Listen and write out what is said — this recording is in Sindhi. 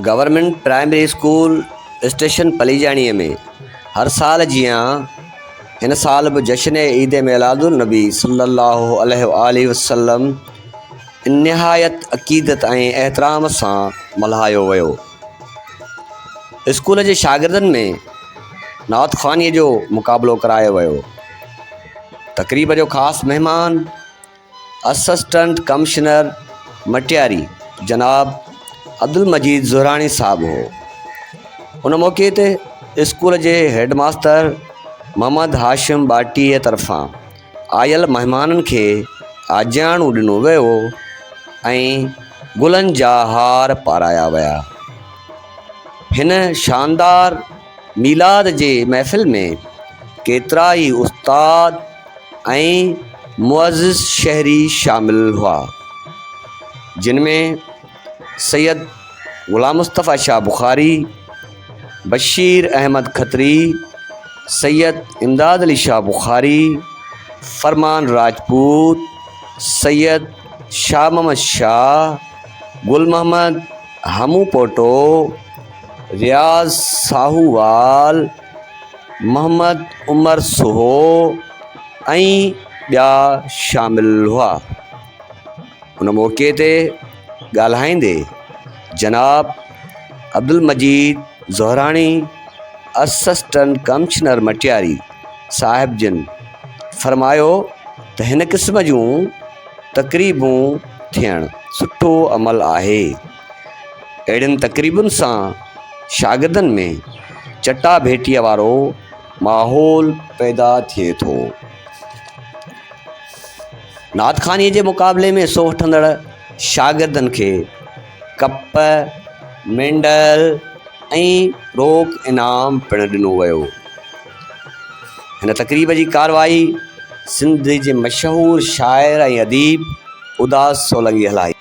گورنمينٽ پرائمري اسڪول اسٽيشن پليجاڻيء ۾ هر سال جيان هن سال به جشن عيد ميلاد النبي صلي الله عليه واٰله وسلم نهايت عقيدت ۽ احترام سان ملهايو ويو. اسڪول جي شاگردن ۾ نعت خوانيء جو مقابلو ڪرايو ويو. تقريب جو خاص مهمان اسسٽنٽ ڪمشنر مٽياري جناب عبدالمجيد زهراڻي صاحب هو. ان موقعي تي اسڪول جي هيڊ ماستر محمد هاشم ٻاٽيء طرفان آيل مهمانن کي آجياڻو ڏنو ويو ۽ گلن جا هار پارايا ويا. هن شاندار ميلاد جي محفل ۾ ڪيترائي استاد ۽ معزز شهري شامل هئا، جن ۾ سيد غلام مصطفيٰ شاهه بخاري، بشير احمد کتري، سيد امداد علي شاهه بخاري، فرمان راجپوت، سيد شاهه محمد شاهه، گل محمد همون پوٽو، رياض ساهووال، محمد عمر سهو ۽ ٻيا شامل هئا. ان موقعي تي ڳالهائيندي جناب عبدالمجيد زهراڻي اسسٽنٽ ڪمشنر مٽياري صاحب جن فرمايو ته هن قسم جون تقريبون ٿيڻ سٺو عمل آهي. اهڙين تقريبن سان شاگردن ۾ چٽاڀيٽيء وارو ماحول پيدا ٿئي ٿو. نعت خوانيء جي مقابلي ۾ حصو وٺندڙ شاگردن کي ڪپ، مينڊل ۽ روڪ انعام پڻ ڏنو ويو. هن تقريب جي ڪارروائي سنڌ جي مشهور شاعر ۽ اديب اداس سولنگي هلائي.